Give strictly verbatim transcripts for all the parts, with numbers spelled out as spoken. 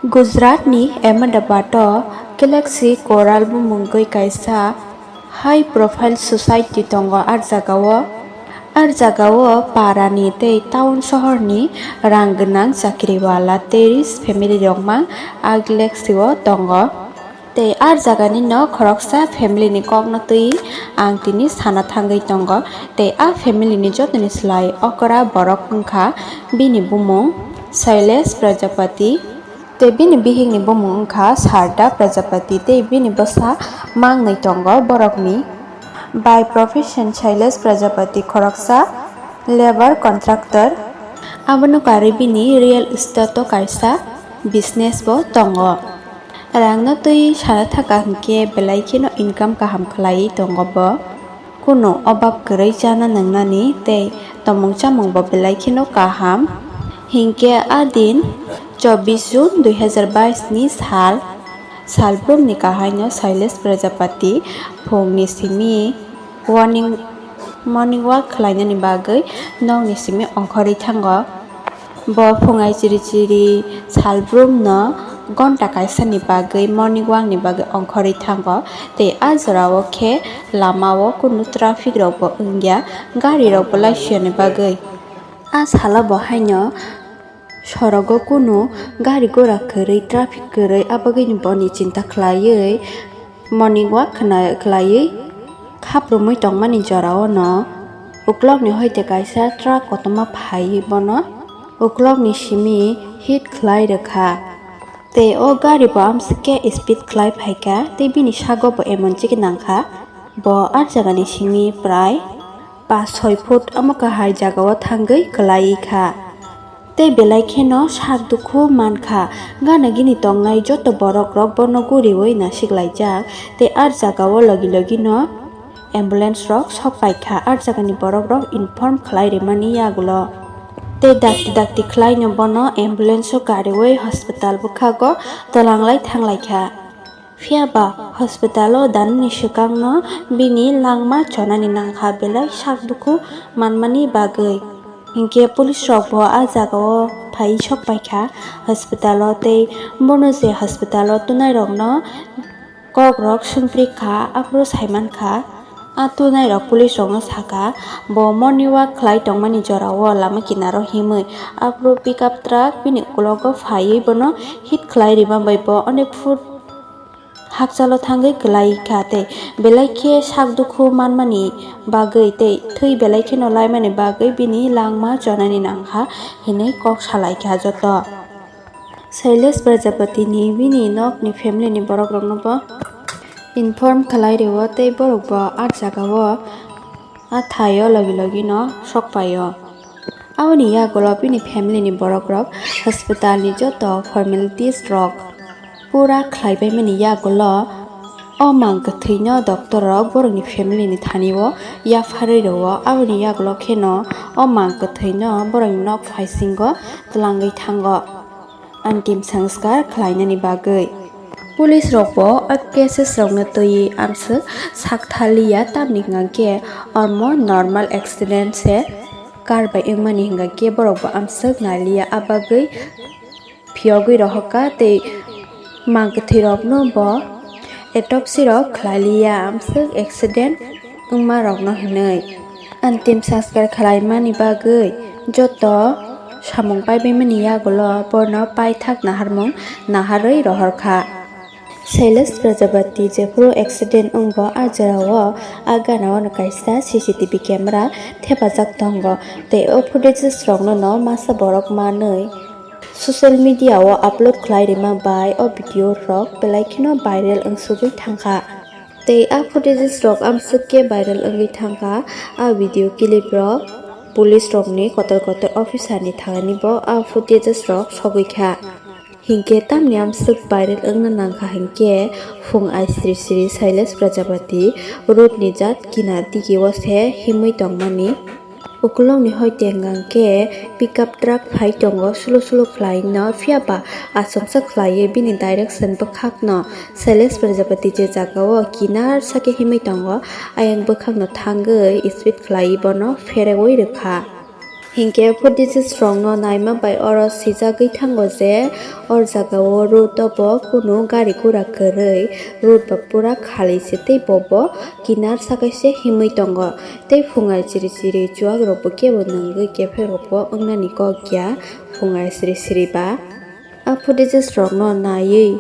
Gujaratni Ahmedabad-o Galaxy Coral bumungwi kaisa high profile society tongo. Ar jagao, ar jagao parani tei town sohorni rang gwnang chakriwala tei rich family rok mang a Galaxy-o tongo. Tei ar jagani no khoroksa family ni kokno twi ang tini sana thangwi tongo. Tei a family ni jotoni slai okra borok wngkha bini bumung Shailesh Prajapati. Tei bini bihikni bumung wngkha Sarda Prajapati tei bini bwsa mangnwi tongo borokni. By profession Shailesh Prajapati khoroksa labour contractor. Abono karwi bini real estate-o kaisa business bo tongo. Rangno twi sana thaka hinkhe belai kheno income kaham khlaiwi tongo bo. Kunu obab kwrwi chana nwngnani tei tomung chamung bo belai kheno kaham. Hinkhe a din chobbish June dui hazar bais ni sal, salbrumni kahaino Shailesh Prajapati phungni simi morning, morning walk khlainani bagwi nokni simi ongkhorwi thango. Bo phungai chiri chiri salbrumno gonta kaisani bagwi morning walk ni bagwi ongkhorwi thango. Tei a jorao khe lamao kunu traffic rokbo wngya, gari rokbo laisiyani bagwi. A salo bo haino sorogo kunu gari gura kwrwi, traffic kwrwi, abagwino boni chinta khlaiwi morning walk khna-, khlaiwi khaprumwi tongmani jorao no uklokni hoite kaisa truck kotorma phaiwi bono uklokni simi hit khlai rwkha. Tei o gari bo amswk khe speed khlai phaikha tei bini sago bo emon chikhe nangkha. Bo a jagani simi prai pas soi foot omo kahai jagao thangwi kwlaiwi kha. Tei belai kheno sak dukhu mankha. Gana gini tongnai joto borok rok bono guriwi nasik laijak tei a jagao logi logi no ambulance rok sok paikha. A jagani borok rok inform khlai rimani yagulo. Tei dakti dakti khlai no bono ambulance o kariwi hospital bwkhago twlanglai thanglaikha. Phiya ba hospital o danani swkang no bini langma chonani nangkha belai sak dukhu manmani bagwi. Hinkhe police rok bo a jagao phai sok paikha hospital o tei bono je hospital o tunai rok no kok rok swngpri kha aphuru saimankha. A tunai rok police rok no sakha bo morning walk khlai tongmani jorao lama kinaro himwi aphuru pickup truck bini ukulogo phaiwi bono hit khlai rima bai bo onek foot hakchalo thangwi kwlai kha tei belai khe sak dukhu manmani bagwi tei thwi belai kheno laimani bagwi bini langma chonani nangkha hinwi kok salaikha joto. Shailesh Prajapati ni bini nok ni family ni borok rok no bo inform khlai rio tei borok bo a jaga o a thai o logi logi no sok pai o. Aboni yagulo bini family ni borok rok hospital ni joto formalities rok pura khlai pai mani yagulo o mang kwthwi no doctor rok borok ni family ni thani o yapharwi rio. Aboni yagulo kheno o mang kwthwi no borok ni nok phaisingo twlangwi thango. Antim sanskar khlainani bagwi. Police rokbo a cases rokno twiwi amswk sakthaliya, tamni hwnkhe omo normal accident se, kar bai wngmani hwnkhe borokbo amswk nailiya, a bagwi phiyogwi rohorkha tei mang kwthwirokno bo autopsy rok khlailiya, amswk accident wngma rokno hinwi. Antim sanskar khlaimani bagwi joto samung paibaimani yagulo bono paithak naharmung naharwi rohorkha. Shailesh Prajapati jephuru accident wngo, a jorao a ganao no kaisa C C T V camera thepajak tongo tei o footages rokno no masa borok manwi social media o upload khlai rima bai o video rok belai kheno viral wngsugwi thangkha. Tei a footages rok amswk khe viral wngwi thangkha. A video clip rok police rokni kotor kotor officer ni thani bo a footages rok sogwi kha. Hinkhe tamni amswk viral wngna nangkha hinkhe phung ai sri sri Shailesh Prajapati road ni jat kinar digi o se himwi tongmani. Ukulokni hoite hwnkha khe pickup truck phai tongo, slow slow khlai no, phiya ba achomsa khlaiwi bini direction bwkhak no Shailesh Prajapati je jaga o kinar sakhe himwi tongo, ayang bwkhak no thangwi speed khlaiwi bono pherewi rwkha. Hinkhe footages rokno naima bai oro swijagwi thango je, o jagao road o bo kunu gari gura kwrwi, road bo pura khali se tei bobo kinar sakaise himwi tongo. Tei phungai chiri chiri chuak rokbo kebo nungwi kephek rokbo wngnani kok ya phungai siri siri ba. A footages rokno naiwi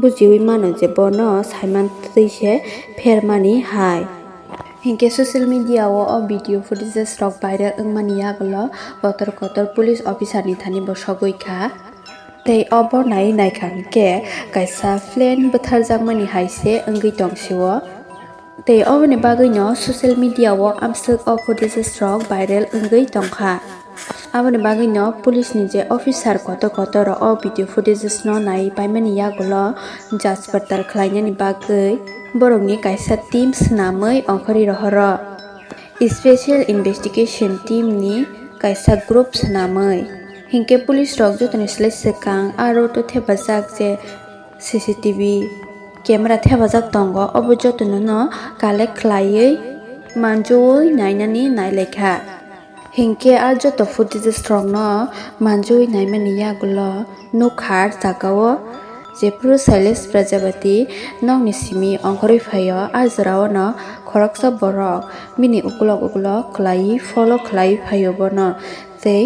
bujiwi mano je bono saiman twi se phermani hai. Hinkhe social media o o video footages rok viral wngmani yagulo kotor kotor police officer ni thani bo sogwi kha. Tei obo naiwi naikha hinkhe kaisa plane bwtharjakmani hai se wngwi tong sio. Tei oboni bagwino social media o amswk o footages rok viral wngwi tongkha. Aboni bagwino police ni je officer kotor kotor rok o video footages no naiwi paimani yagulo jaj portal khlainani bagwi borokni kaisa team swnamwi ongkhorwi rohoro. Special investigation team ni kaisa group swnamwi. Hinkhe police rok jotoni slai swkang aro to thepajak je C C T V camera thepajak tongo, obo jotono no collect khlaiwi manjui nainani nailaikha. Hinkhe a joto footages rokno manjui naimani yagulo nukha jagao jephuru Sailesh Prajapati nokni simi ongkhorwi phaio, a jorao no khoroksa borok bini ukulok ukulok khlaiwi follow khlaiwi phaio bono tei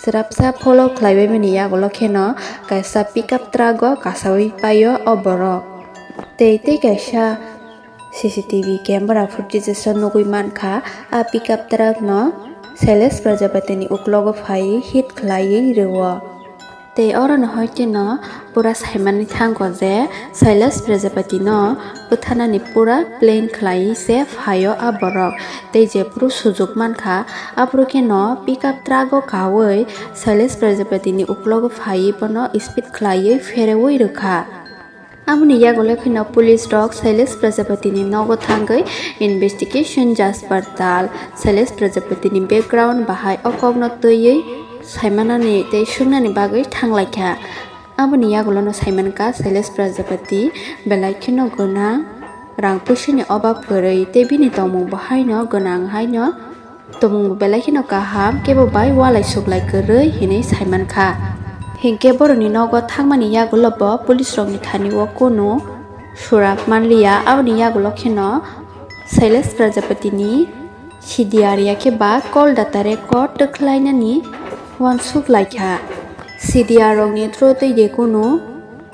Chwrapsa follow khlaibaimani yagulo kheno kaisa pickup truck o kasawi paio o borok. Tei tei kaisa C C T V camera footages o nugwi mankha, a pickup truck no Sailesh Prajapati ni uklogo phaiwi hit khlaiwi rwo. Tei oro no hoite no pura saimani thango je Sailesh Prajapati no bwtharnani pura plan khlaiwi se phaio a borok. Tei jephuru sujuk mankha, aphuru kheno pickup truck o kawi Sailesh Prajapati ni uklogo phaiwi bono speed khlaiwi pherewi rwkha. Aboni yagulo kheno police rok Sailesh Prajapati ni nogo thangwi investigation jaj portal, Sailesh Prajapati ni background bahai o kokno twiwi saimanani tei swngnani bagwi thanglaikha. Aboni yagulono saimankha Sailesh Prajapati belai kheno gwnang, rang puisani obab kwrwi tei bini tongmung bo haino gwnang haino tongmung bo belai kheno kaham, kebo bai walai suklai kwrwi hinwi saimankha. Hinkhe borokni nogo thangmani yagulo bo police rokni thani o kunu surak manliya, aboni yagulo kheno Sailesh Prajapati ni C D R ya khe ba call data record twkhlainani uansuk laikha. C D R rokni through twi de kunu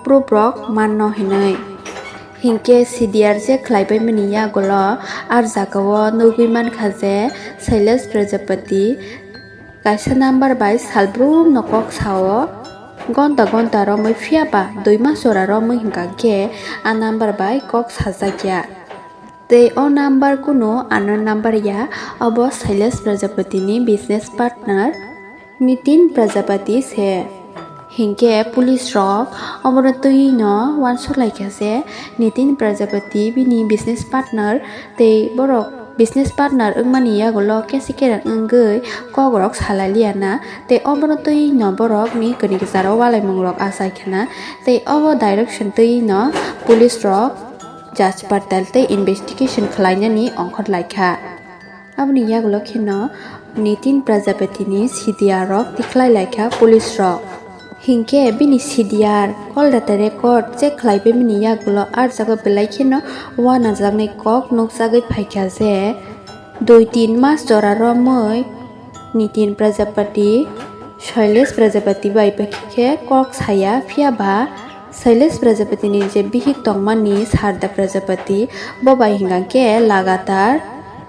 proof rok manno hinwi. Hinkhe C D R je khlaibaimani yagulo ar jagao nugwi mankha je Sailesh Prajapati kaisa number bai salbrumno kok sao, gonta gonta romwi phiya ba dui mas jora romwi hinkha khe a number bai kok sajakya. Tei o number kunu unknown number ya, obo Sailesh Prajapati ni business partner Nitin Prajapati se. Hinkhe police rok obono twi no uansuk laikha se Nitin Prajapati bini business partner tei borok business partner wngmani yagulo kesi kereng wngwi kok rok salai liya na tei obono twi no borok ni kwrwi kwcharo walai mung rok achai khna tei obo direction twi no police rok jaj portal tei investigation khlainani ongkhor laikha. Aboni yagulo kheno Nitin Prajapati ni C D R rok tikhlai laikha police rok. Hinkhe bini C D R call data record check khlaibaimani yagulo ar jago belai kheno uanajaknai kok nukjagwi phaikha je dui tin mas jora romwi Nitin Prajapati, Shailesh Prajapati bai khe kok saya, phiya ba Shailesh Prajapati ni je bihik tongmani Sarda Prajapati, bo bai hingkha khe lagatar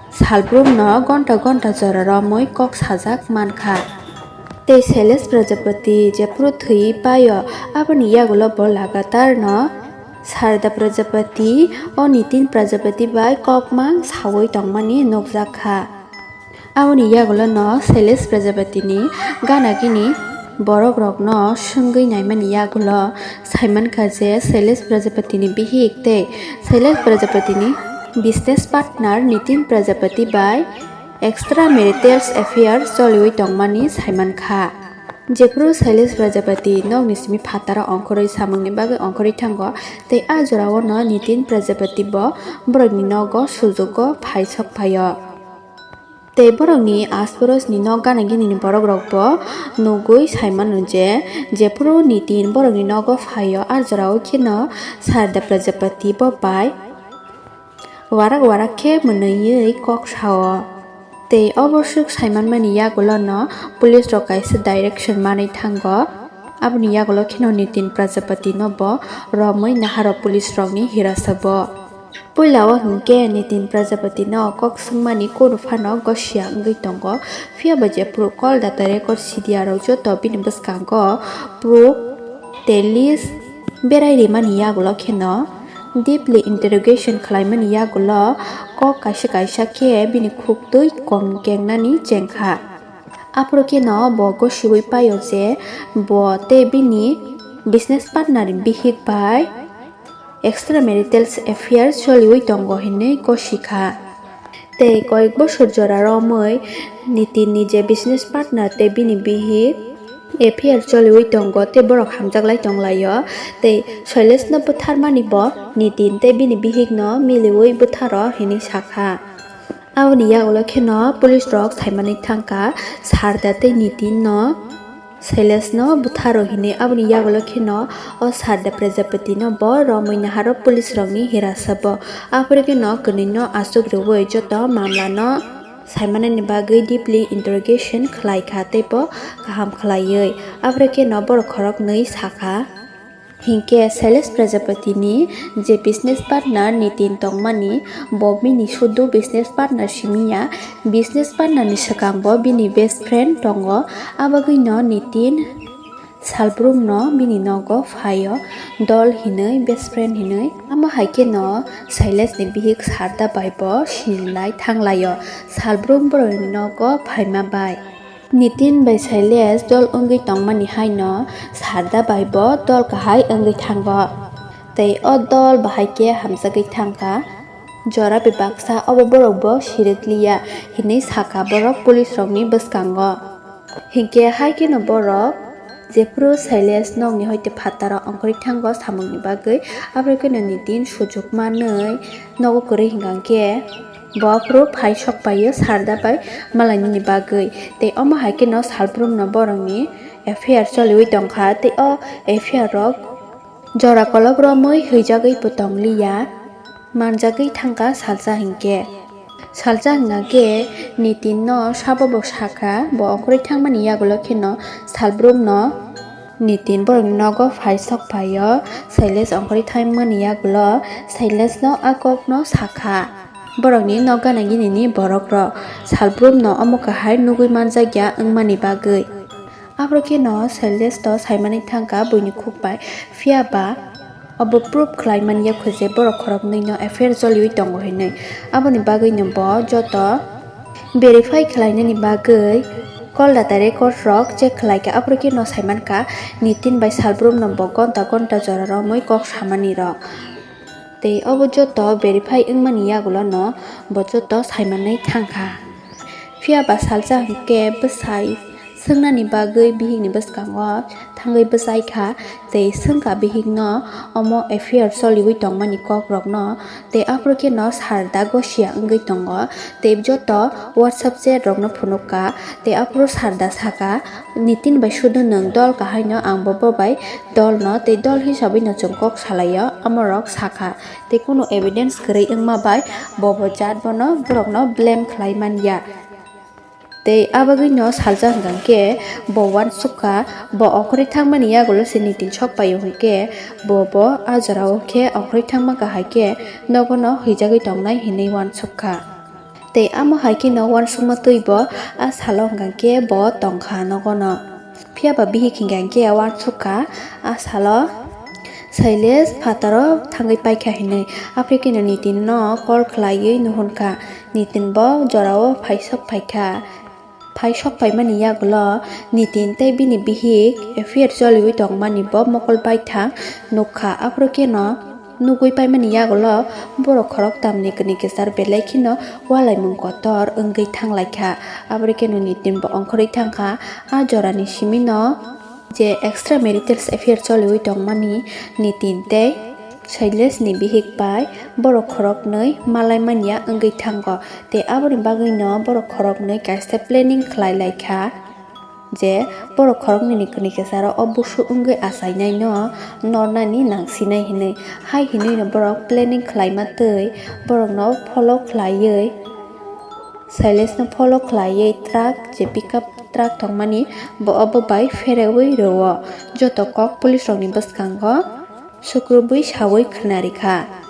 salbrumno gonta gonta jora romwi kok sajak mankha. Tei Shailesh Prajapati jephuru thwi paio, aboni yagulo bo lagatar no Sarda Prajapati o Nitin Prajapati bai kokmang sawi tongmani nukjak kha. Aboni yagulo no Shailesh Prajapati ni gana gini borok rok no swngwi naimani yagulo saimankha je Shailesh Prajapati ni bihik tei Shailesh Prajapati ni business partner Nitin Prajapati bai extramarital affair choliwi tongmani saimankha. Jephuru Shailesh Prajapati nokni simi phataro ongkhorwi samungni bagwi ongkhorwi thango, tei a jorao no Nitin Prajapati bo borokni nogo sujugo phai sok phaio. Tei borokni asparosni nok gana ginini borokrokbo nugwi saimano je, jephuru Nitin borokni nogo phaio, a jorao kheno Sarda Prajapati bo bai warak warak khe mwnwiwi kok sao. Tei obo swk saimanmani yagulono police rok kaisa direction manwi thango. Aboni yagulo kheno Nitin Prajapati no bo romwi naharo police rokni hirasabo. Puila o hinkhe Nitin Prajapati no kok swngmani kunu phano gosia wngwi tongo, phiya ba jephuru call data record C D R rok joto bini bwskango proof tei list berai rimani yagulo kheno deeply interrogation khlaimani yagulo kok kaisa kaisa khe bini khuktwi kong kengnani chengkha. Aphuru kheno bo gosiwi paio je bo tei bini business partner ni bihik bai extramarital affair choliwi tongo hinwi gosikha. Tei koyek bosor jora romwi Nitin ni je business partner tei bini bihik affair choliwi tongo tei borok hamjaklai tonglaio. Tei Shailesh no butharmani bo Nitin tei bini bihik no miliwi butharo hinwi sakha. Aboni yagulo kheno police rok saimanwi thangkha Sarda tei Nitin no Shailesh no butharo hinwi. Aboni yagulo kheno o Sarda Prajapati no bo romwi naharo police rokni hirasabo. Aphuru kheno kwnwi no aswk rwui joto mamla no saimanani bagwi deeply interrogation khlaikha tei bo kaham khlaiwi. Aphuru kheno borok khoroknwi sakha. Hinkhe Shailesh Prajapati ni je business partner Nitin tongmani, bo bini sudu business partner simiya, business partner ni swkang bo bini best friend tongo, abagwi no Nitin salbrum no bini nogo phaio dol hinwi, best friend hinwi. Amo hai khe no Shailesh ni bihik Sarda bai bo sinilai thanglaio, salbrum borok ni nogo phaima bai. Nitin bai Shailesh dol wngwi tongmani haino Sarda bai bo dol kahai wngwi thango. Tei o dol bahai khe hamjagwi thangkha. Jora bebaksa obo borok bo sirikliya hinwi sakha borok police rokni bwskango. Hinkhe hai kheno borok jephuru Shailesh nokni hoite phataro ongkhorwi thango samungni bagwi, aphuru kheno Nitin sujuk manwi nogo kwrwi hinkha khe bo aphuru phai sok paio Sarda bai malainani bagwi. Tei omo hai kheno salbrum no borokni affair choliwi tongkha, tei o affair rok jora kolok romwi huijagwi bo tongliya, manjagwi thangkha salsa hinkhe. Salsa hingkha khe Nitin no sabo bo sakha, bo ongkhorwi thangmani yagulo kheno salbrum no Nitin borokni nogo phai sok phaio, Shailesh ongkhorwi thangmani yagulo Shailesh no a kok no sakha. Borokni nok gana ginini borok rok salbrum no omo kahai nugwi manjakya wngmani bagwi. Aphuru kheno Shailesh to saimani thangkha buini khuk bai, phiya ba obo proof khlai manya kho je borok khoroknwi no affair choliwi tongo hinwi. Aboni bagwi no bo joto verify khlainani bagwi call data record rok check khlaikha, aphuru kheno saimankha Nitin bai salbrum no bo gonta gonta jora romwi kok samani rok. Tei obo joto verify wngmani yagulo no bo joto saimanwi thangkha. Phiya ba salsa hinkhe bwsai swngnani bagwi bihikni bwskango thangwi bwsai kha, tei swngkha bihikno omo affair choliwi tongmani kokrokno, tei aphuru kheno Sarda gosia wngwi tongo, tei joto WhatsApp chat rokno phunukha, tei aphuru Sarda sakha, Nitin bai sudu nwng dol kahaino ang bo bo bai dolno tei dol hisabwi no chwng kok salaio, amorok sakha. Tei kunu evidence kwrwi wngma bai bo bo jat bono borokno blame khlai manya. Tei abagwino salsa hwnkha khe bo uansukha, bo okhorwi thangmani yagulo se Nitin sok paio hwnkhe bo bo a jorao khe okhorwi thangma kahai khe nogono huijagwi tongnai hinwi uansukha. Tei amo hai kheno uansukma twi bo a salo hwnkha khe bo tongkha nogono. Phiya ba bihik hwnkha khe uansukha a salo Sailes phataro thangwi paikha hinwi. Aphuru kheno Nitin no call khlaiwi nuhunkha. Nitin bo jorao phaisok phaikha. Phaisok paimani yagulo Nitin tei bini bihik affair choliwi tongmani bo mokol baithang nukha. Aphuru kheno nugwi paimani yagulo borok khoroktamni kwnwi kwchar belai kheno ualaimung kotor wngwi thanglaikha. Aphuru kheno Nitin bo ongkhorwi thangkha. A jorani simino je extra marital affair choliwi tongmani Nitin tei Sailes ni bihik bai borok khoroknwi malai manya wngwi thango, tei aboni bagwino borok khoroknwi kaisa planning khlai lai kha je borok khoroknwi ni kwnwi kesaro o busu wngwi achainaino nornani nangsinai hinwi. Hai hinwino borok planning khlaima twi borokno follow khlaiwi Sailes no follow khlaiwi truck je pickup truck tongmani bo obo bai pherewi rwo. Joto kok police rokni bwskango sukrubwi sawi khwnarikha.